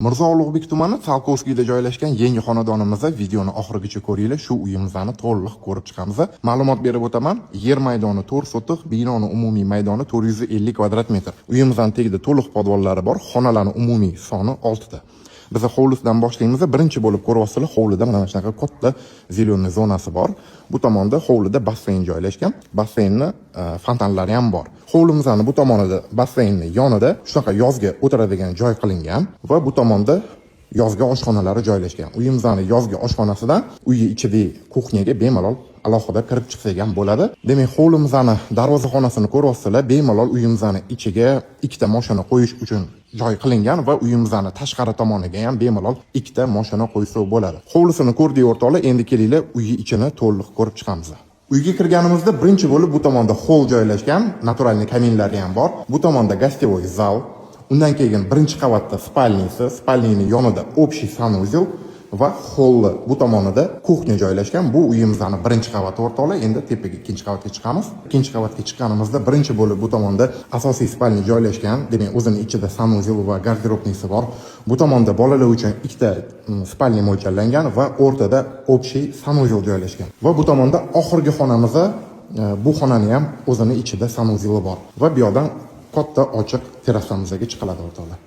Mirzo Ulug'bek tumani, Tsiolkovskiyda joylashgan yangi xonadonimizda videoni oxirigacha ko'ringlar, shu uyimizni to'liq ko'rib chiqamiz. Ma'lumot berib o'taman, yer maydoni 4 sotix, binoni umumiy maydoni 450 kvadrat metr. Uyimizning tagida to'liq podvallari bor, xonalarning umumiy soni 6 ta. Biz hovlisidan boshlaymiz. Birinchi bo'lib ko'ryapsizlar, hovlida mana shunaqa katta зеленый zonasi bor. Bu tomonda hovlida basseyn joylashgan. Basseynni fontanlari ham bor. Hovlimizni bu tomonida, basseynni yonida shunaqa yozga o'tiradigan joy qilingan va bu tomonda yozgi oshxonalari joylashgan. Uyimizni yozgi oshxonasidan uyi ichidagi кухня ga bemalol alohida kirib chiqsak ham bo'ladi. Demak, hovlimizni darvozaxonasini ko'ryapsizlar, bemalol uyimizni ichiga ikkita mashina qo'yish uchun joy qilingan va uyimizni tashqari tomoniga ham bemalol ikkita mashina qo'ysa bo'ladi. Hovlisini ko'rdik, o'rtoqlar, endi kelinglar, uyi ichini to'liq ko'rib chiqamiz. Uyga kirganimizda birinchi bo'lib bu tomonda холл joylashgan, натуральный kaminlari ham bor. Bu tomonda гостевой зал, undan keyin birinchi qavatda спальни si, спальни ni yonida общий санузел va holli bu tomonida кухня joylashgan. Bu uyimizni birinchi qavati, o'rtoqlar. Endi tepaga, ikkinchi qavatga chiqamiz. Ikkinchi qavatga chiqqanimizda birinchi bo'lib bu tomonda asosiy спальни joylashgan. Demak, o'zini ichida санузел va гардеробный si bor. Bu tomonda bolalar uchun ikkita спальни mo'ljallangan va o'rtada общий санузел joylashgan. Va bu tomonda oxirgi xonamiz, bu xonani ham o'zini ichida санузел i bor. Va bu yoqdan katta ochiq terrasamizga chiqiladi, o'rtoqlar.